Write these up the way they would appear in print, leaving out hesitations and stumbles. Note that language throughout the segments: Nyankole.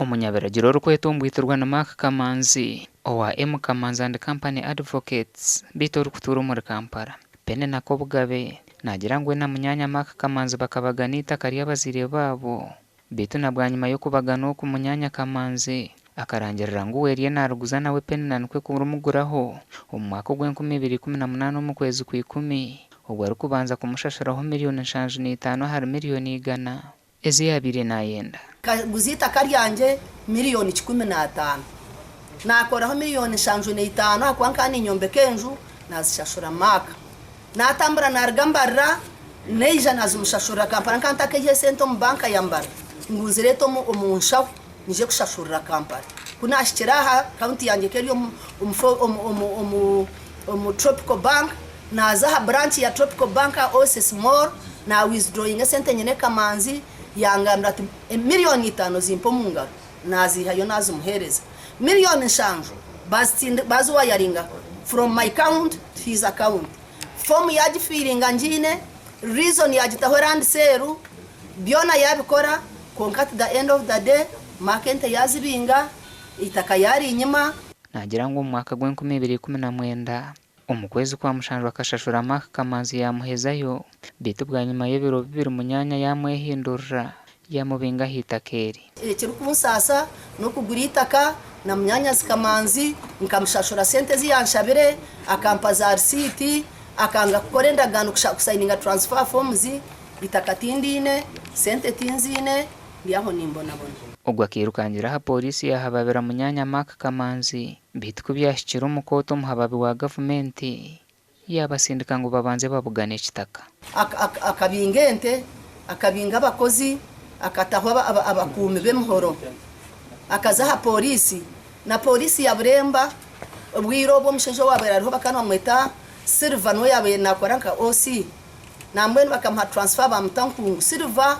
Omunyabiragiro orikwetwa ni Mark Kamanzi owa M Kamanzi and Company Advocates beitu orikutuura omuri Kampala. Penina Kobugabe naagira ngu we na munyaanya Mark Kamanzi bakabagana eitaka ry'abazaire baabo beitu na bwanyima y'okubagana oku munyaanya Kamanzi akarangirira ngu we eriyo naariguza nawe Penina nikwo kurimuguraho omu mwaka ogw'e2018 omu kwezi kwa 10 obwo arikubanza kumushashuraho miliyoni 75 ahari miliyoni 100 ezi yaabaire naayenda. Kaguza itaka ryangye miliyoni 105, nakoraho miliyoni 75 ahakuba nkaba ninyombeka enju, nazishashura Mark. Natambura naruga Mbarara neija nazimushashurira Kampala. Nkaba ntakaiha esente omu banka ya Mbarara ngu nzireete omu nshaho nije kushashurira Kampala. Ku nahikire aha, account yangye ekaba eri omu Tropical Bank, naza aha branch ya Tropical Bank aha Oasis Mall, na withdrawinga esente nyine Kamanzi, yangambira ati miliyoni 5 zimpe omu ngaro, nazihayo nazimuheereza. Miliyoni 7 baziwayaringa from my account to his account. Fomu yagifiringa ngiine, reason yagitaho land sale, byona yabikora, konka at the end of the day Mark ente yazibinga, itaka yarinyima. Naagira ngu omu mwaka gw'e2019 omu kwezi kwa mushanju akashashura Mark Kamanzi yaamuhezayo, beitu bwanyima y'ebiro 2 munyaanya yaamwehindurira yaamubinga aha itaka eri. Ekirikunsaasa n'okugura itaka na munyaanyazi Kamanzi, nkamushashura sente ezi yanshabire, akampa za risiiti, akanga kukora endagaano, kusayininga transfer forms, itaka tindiine, sente tinziine, ndi aho nimbonabona. Ogwo akairukangira aha pooriisi yahababira munyaanya Mark Kamanzi, beitu ku byahikire omu kooti omuhababi wa gavumenti yaabasindika ngu babanze babugane ekitaka. Akabinga ente, akabinga abakozi, akataho abakuumi b'emihoro, akaza aha pooriisi na pooriisi ya Buremba. Obwire obwo omushaija owaabaire ariho bakaba nibamweta Silver, niwe yaabaire naakora nka OC. Nambwenu bakamuha transfer baamuta Nkungu. Silver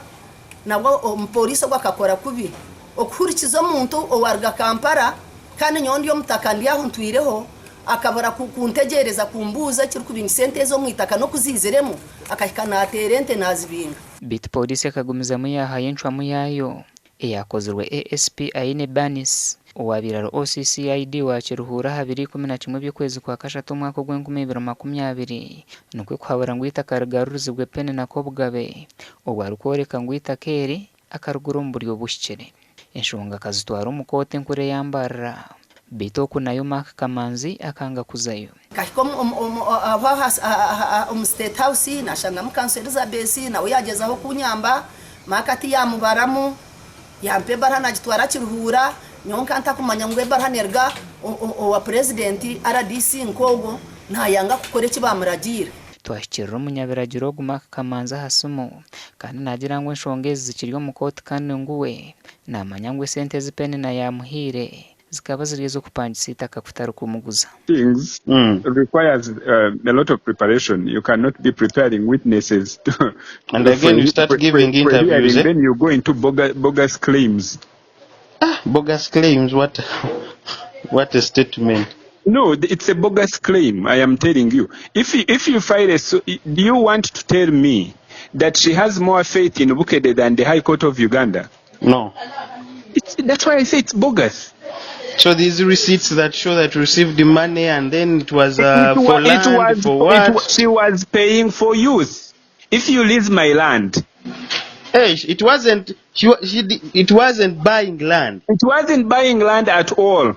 nabwo omupooriisi ogwo akakora kubi okuhurikiza omuntu owaruga Kampala, kandi nyowe ndi omutaka, ndi aho ntwireho, akabura kuntegyereza kumbuuza ekirikubingisa ente ezi omu itaka n'okuziiziremu, akahika naateera ente naazibinga. Beitu pooriisi ekagumizamu yaahayo encwamu yaayo eyakozirwe ASP Aine Banis owaabaire ari OCCID wa Kiruhura aha biro 11 by'okwezi kwa kashatu omwaka ogw'e2020, nikwo kuhabura ngu eitaka rigarurizibwe Penina Kobugabe obwo arikworeka ngu eitaka eri akarigura omu buryo buhikire. Enshonga akazitwara omu kooti enkuru eya Mbarara, beitu oku nayo Mark Kamanzi akanga kuzayo. Nkahika omu State House nashangamu Kanso Elizabeth, nawe yagyezaho kunyamba, Mark tiyamubaramu, yampa ebaruha nagitwara Kiruhura, nyowe nkaba ntakumanya ngu ebaruha neruga owa Purezidenti RDC nk'ogwo nayanga kukora eki bamuragiira. Twahikirira omunyabiragiro ogu Mark Kamanzi aha simu kandi naagira ngu enshonga ezi zikiri omu kooti kandi ngu we naamanya ngu esente ezi Penina yaamuhaire zikaba ziri ez'okupangisa eitaka kutari kumuguza. Things requires a lot of preparation. You cannot be preparing witnesses to, And again, you start giving for interviews, hearing, eh? Then you go into bogus claims. Ah, bogus claims. What a statement. No, it's a bogus claim. I am telling you. If you file a, do you want to tell me that she has more faith in Bukedde than the High Court of Uganda? No. That's why I say it's bogus. So these receipts that show that you received the money and then it was for It land, was, for what? She was paying for use. If you lease my land, Hey, it wasn't. It wasn't buying land. It wasn't buying land at all.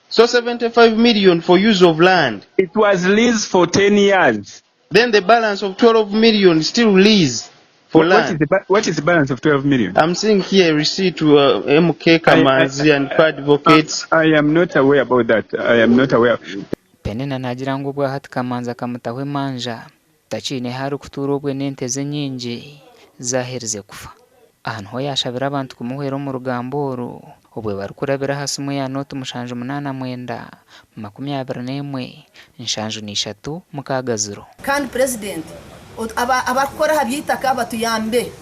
So 75 million for use of land. It was leased for 10 years. Then the balance of 12 million still lease for What is land. What is the balance of 12 million? I'm seeing here a receipt to MK Kamanzi and co-advocates. I am not aware about that. I am not aware. Penina naagira ngu obwahati Kamanzi akamutaho emanja takiine ahu arikutuura obwe n'ente ze nyingi zaaherize kufa. Aha niho yaashabira abantu kumuhwera omu rugamba oru obwe barikurabira aha simu ya 078 21 73 60. Kandi Purezidenti, abarikukora aha by'eitaka batuyambe.